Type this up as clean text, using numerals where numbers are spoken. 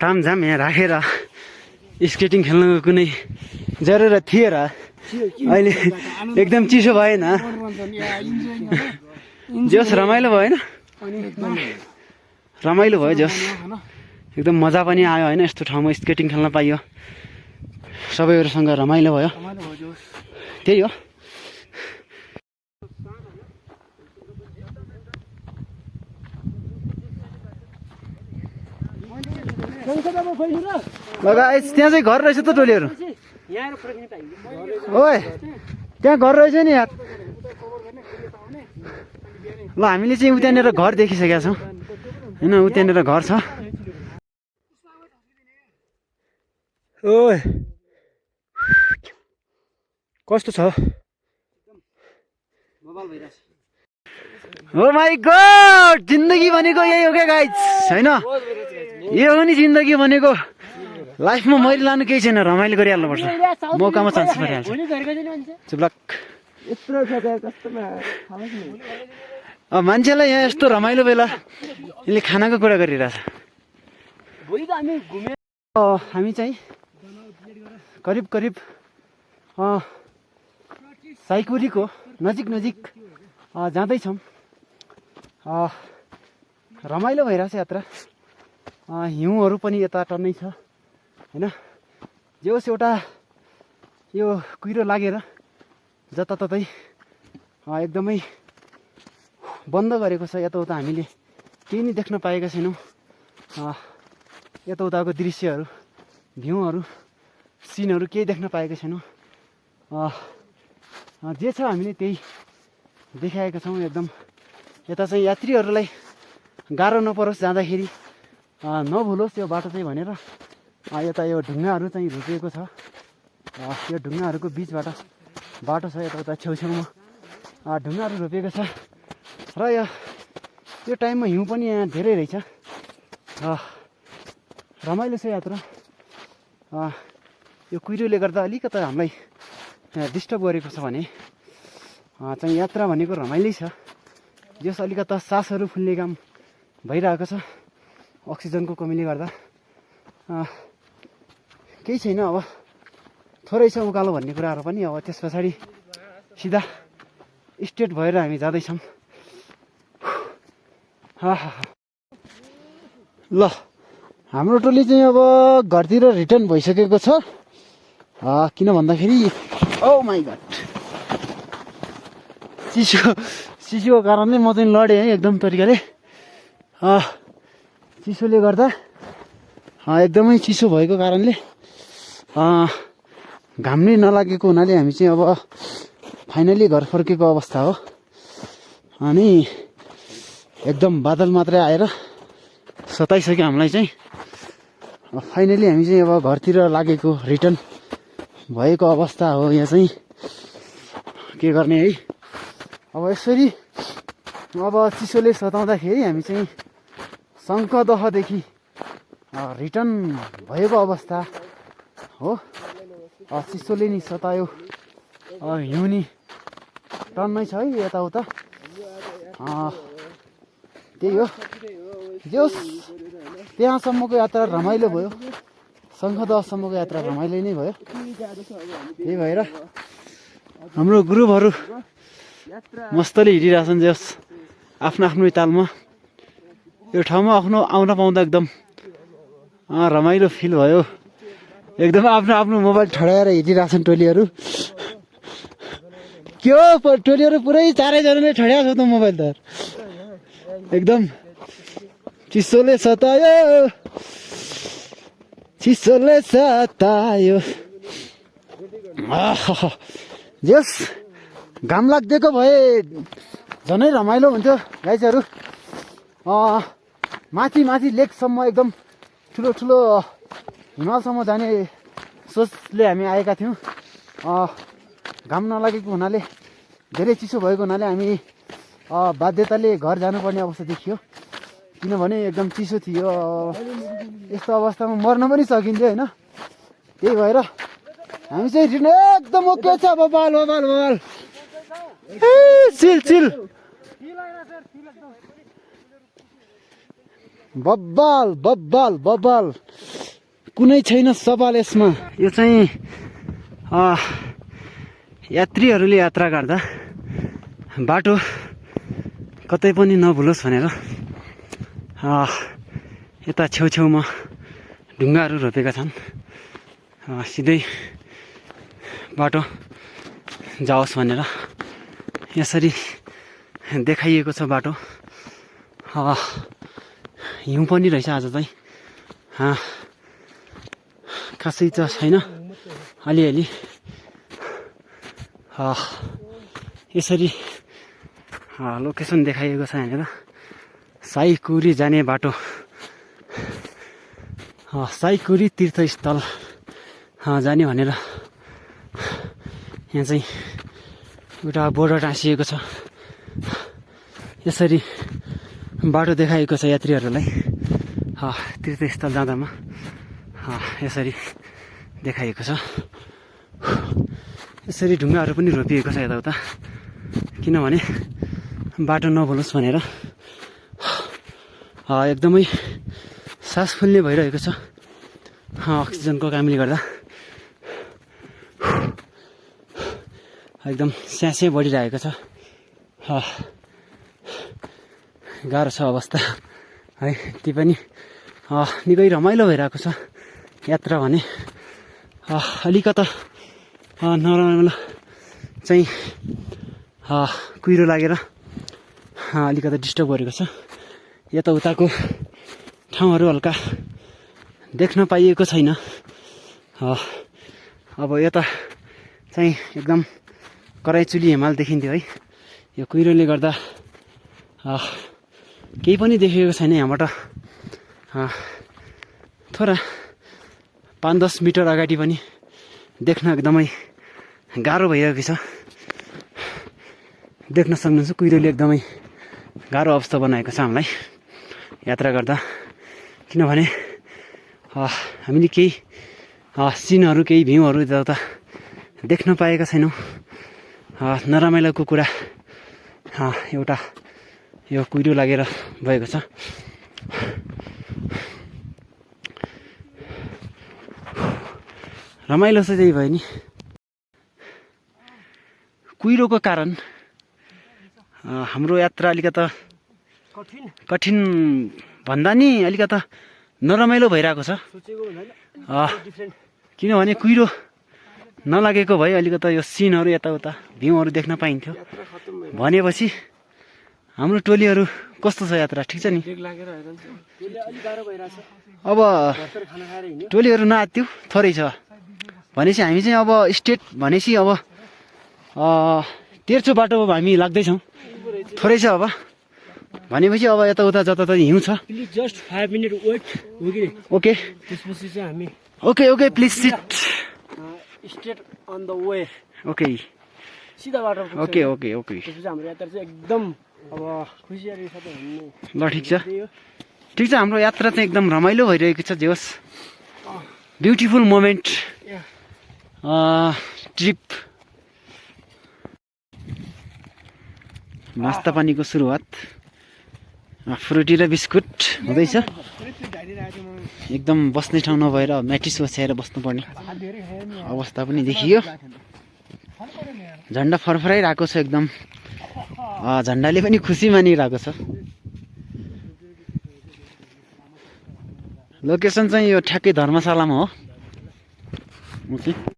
तामझाम यहाँ राखेर स्केटिङ खेल्नुको कुनै जरुरत थिएन। अहिले एकदम चिसो भएन, जस रमाइलो भएन, रमाइलो भयो जस एकदम मजा पनि आयो होइन। यस्तो ठाउँमा स्केटिङ खेल्न पाइयो, सबैहरूसँग रमाइलो भयो, त्यही हो। गाइस त्यहाँ चाहिँ घर रहेछ त टोलीहरू। ओए त्यहाँ घर रहेछ नि यार। ल हामीले चाहिँ उतानेर घर देखिसकेका छौँ होइन, उतानेर घर छ। ओए कस्तो छ? ओ माई गॉड, जिन्दगी भनेको यही हो क्या गाइस होइन? यो हो नि जिन्दगी भनेको। लाइफमा मैले लानु केही छैन, रमाइलो गरिहाल्नुपर्छ, मौकामा चान्स परिहाल्छ। चुप्लक। मान्छेलाई यहाँ यस्तो रमाइलो बेला यसले खानाको कुरा गरिरहेछ। हामी चाहिँ करिब करिब साइकुरीको नजिक नजिक जाँदैछौँ। रमाइलो भइरहेछ यात्रा। हिउँहरू पनि यता टन्नै छ होइन। जे होस् एउटा यो कुहिरो लागेर जताततै एकदमै बन्द गरेको छ। यताउता हामीले केही नै देख्न पाएका छैनौँ। यताउताको दृश्यहरू, भ्यूहरू, सिनहरू केही देख्न पाएका छैनौँ। जे छ हामीले त्यही देखाएका छौँ। एकदम यता चाहिँ यात्रीहरूलाई गाह्रो नपरोस्, जाँदाखेरि नभुलोस् यो बाटो चाहिँ भनेर यता यो ढुङ्गाहरू चाहिँ रोपिएको छ। यो ढुङ्गाहरूको बिचबाट बाटो छ, यताउता छेउछेउमा ढुङ्गाहरू रोपिएको छ। र यो टाइममा हिउँ पनि यहाँ धेरै रहेछ। रमाइलो छ यात्रा। यो कुहिरोले गर्दा अलिकति हामीलाई डिस्टर्ब गरेको छ भने चाहिँ यात्रा भनेको रमाइलै छ। जस अलिकता सासहरू फुल्ने काम भइरहेको छ अक्सिजनको कमीले गर्दा। केही छैन, अब थोरै छ उकालो भन्ने कुराहरू पनि। अब त्यस पछाडि सिधा स्ट्रेट भएर हामी जाँदैछौँ। ल हाम्रो टोली चाहिँ अब घरतिर रिटर्न भइसकेको छ। किन भन्दाखेरि ओ माई गॉड, चिसोको कारणले म चाहिँ लडेँ है एकदम तरिकाले। चिसोले गर्दा एकदमै चिसो भएको कारणले घाम नै नलागेको हुनाले हामी चाहिँ अब फाइनली घर फर्केको अवस्था हो। अनि एकदम बादल मात्रै आएर सताइसक्यो हामीलाई चाहिँ। फाइनली हामी चाहिँ अब घरतिर लागेको, रिटर्न भएको अवस्था हो यहाँ चाहिँ। के गर्ने है, अब यसरी अब चिसोले सताउँदाखेरि हामी चाहिँ शङ्खदहदेखि रिटर्न भएको अवस्था हो। चिसोले नि सतायो, हिउँ नि टन्नै छ है यताउता। त्यही हो, जोस् त्यहाँसम्मको यात्रा रमाइलो भयो, शङ्खदहसम्मको यात्रा रमाइलो नै भयो। त्यही भएर हाम्रो ग्रुपहरू मस्तले हिँडिरहेछन् जस आफ्नो आफ्नो तालमा। यो ठाउँमा आउन पाउँदा एकदम रमाइलो फिल भयो। एकदम आफ्नो आफ्नो मोबाइल ठडाएर हिँडिरहेछन् टोलीहरू। के हो टोलीहरू पुरै चारैजनाले ठड्याएको छ त मोबाइल त। एकदम चिसोले सतायो, चिसोले सतायो। जस घाम लाग्दिएको भए झनै रमाइलो हुन्थ्यो गाइजहरू। माथि माथि लेकसम्म एकदम ठुलो ठुलो हिमालसम्म जाने सोचले हामी आएका थियौँ। घाम नलागेको हुनाले, धेरै चिसो भएको हुनाले हामी बाध्यताले घर जानुपर्ने अवस्था देखियो। किनभने एकदम चिसो थियो। यस्तो अवस्थामा मर्न पनि सकिन्थ्यो होइन। त्यही भएर हामी चाहिँ एकदम ओके छ। बबाल बबाल बबाल ए, चिल चिल बब्बाल बब्बाल बब्बाल कुनै छैन सवाल यसमा। यो चाहिँ यात्रीहरूले यात्रा गर्दा बाटो कतै पनि नभुलोस् भनेर यता छेउछेउमा ढुङ्गाहरू रोपेका छन्। सिधै बाटो जाओस् भनेर यसरी देखाइएको छ बाटो। हिउँ पनि रहेछ आज चाहिँ, खासै त छैन, अलिअलि यसरी लोकेसन देखाइएको छ यहाँनिर। साइकुरी जाने बाटो, साइकुरी तीर्थस्थल जाने भनेर यहाँ चाहिँ एउटा बोर्ड टाँसिएको छ। यसरी बाटो देखाएको छ यात्रीहरूलाई तीर्थस्थल जाँदामा, यसरी देखाइएको छ। यसरी ढुङ्गाहरू पनि रोपिएको छ यताउता, किनभने बाटो नभुलोस् भनेर। एकदमै सास फुल्ने भइरहेको छ अक्सिजनको कामले गर्दा। एकदम स्यासे बढिरहेको छ, गाह्रो छ अवस्था है। ती पनि निकै रमाइलो भइरहेको छ यात्रा भने। अलिकता नरमाइलो चाहिँ कुहिरो लागेर अलिकता डिस्टर्ब गरेको छ। यताउताको ठाउँहरू हल्का देख्न पाइएको छैन। अब यता चाहिँ एकदम कराइचुली हिमाल देखिन्थ्यो है। यो कुहिरोले गर्दा केही पनि देखेको छैन यहाँबाट। थोडा 5-10 मिटर अगाडि पनि देख्न एकदमै गाह्रो भइरहेको छ। देख्न सक्नुहुन्छ कुहिरोले एकदमै गाह्रो अवस्था बनाएको छ हामीलाई यात्रा गर्दा। किनभने हामीले केही सिनहरू, केही भ्यूहरू यताउता देख्न पाएका छैनौँ। नरमाइलोको कुरा एउटा यो कुहिरो लागेर भएको छ। रमाइलो चाहिँ त्यही भयो नि। कुहिरोको कारण हाम्रो यात्रा अलिकता कठिन भन्दा नि अलिकता नरमाइलो भइरहेको छ। किनभने कुहिरो नलागेको भए अलिकता यो सिनहरू यताउता भ्यूहरू देख्न पाइन्थ्यो। भनेपछि हाम्रो टोलीहरू कस्तो छ यात्रा, ठिक छ नि? अब टोलीहरू नआत्यो, थोरै छ भनेपछि हामी चाहिँ अब स्टेट भनेपछि अब तेर्सो बाटो हामी लाग्दैछौँ। थोरै छ अब भनेपछि अब यताउता जताततै हिउँ छ। Please just 5 minute wait. Okay त्यसपछि चाहिँ हामी okay please sit straight on the way. Okay सिधा बाटो। ओके त्यसपछि हाम्रो यात्रा चाहिँ एकदम अब खुसीयाली साथै हिँड्ने। ल ठिक छ हाम्रो यात्रा चाहिँ एकदम रमाइलो भइरहेको छ। जे होस्, ब्युटिफुल मोमेन्ट ट्रिप। नास्ता पानीको सुरुवात फ्रुटी र बिस्कुट हुँदैछ। एकदम बस्ने ठाउँ नभएर म्याटिस ओछ्याएर बस्नुपर्ने अवस्था पनि देखियो। झन्डा फरफराइरहेको छ एकदम, झन्डाले पनि खुसी मानिरहेको छ। लोकेसन चाहिँ यो ठ्याक्कै धर्मशालामा हो।